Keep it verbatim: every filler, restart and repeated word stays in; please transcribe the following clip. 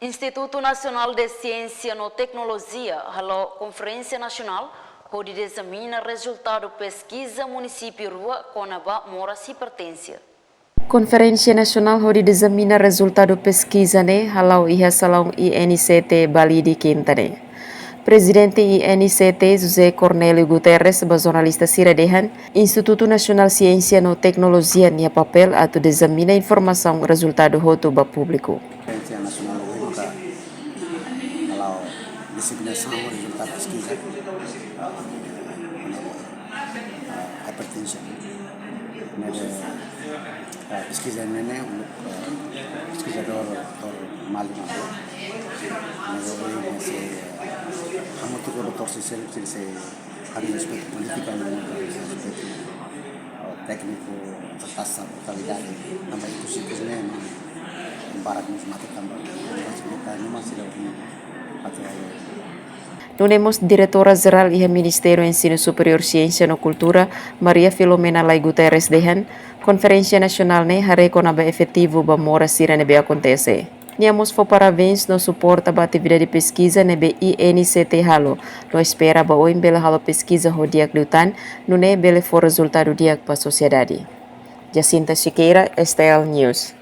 Institutu Nasionál de Siénsia no Teknolojia halo konferénsia nasionál hodi dezamina rezultadu peskiza munisípiu rua kona-ba moras hipertensa. Konferénsia nasionál hodi dezamina rezultadu peskiza ne'e hala'o iha salaun I N C T Balide kinta ne'e. Prezidente I N C T José Cornélio Guterres ba jornalista sira dehan, Institutu Nasionál Siénsia no Teknolojia nia papél atu dezamina informasaun rezultadu hotu ba públiku. Konferénsia nasionál ohin maka hala'o dezamina rezultadu peskiza, ah, hipertensa. Ne'ebé, ah, peskiza ne'e, ah, peskizadór, doutór Mali Mali. Ne'ebé, se, ah, hamutuk ho doutór sira seluk, se, hanesan aspetu polítika, no aspetu, ah, tékniku, tasa, mortalidade, tanba ikus-ikus ne'e, barak mós mate tanba, mas kita, no mas tidak punya, atau Nune'e mós Diretora Jerál iha Ministériu Ensinu Superiór, Siénsia no Kultura, Maria Filomena Lay Guterres dehan, konferénsia nasionál ne'e haree kona-ba efetivu ba moras sira ne'ebé akontese. Nia mós fó parabéns no suporta ba atividade peskiza ne'ebé I N C T halo, no espera ba oin bele halo peskiza ho di'ak liután, nune'e bele fó rezultadu di'ak ba sosiedade. Jacinta Siqueira, S T L News.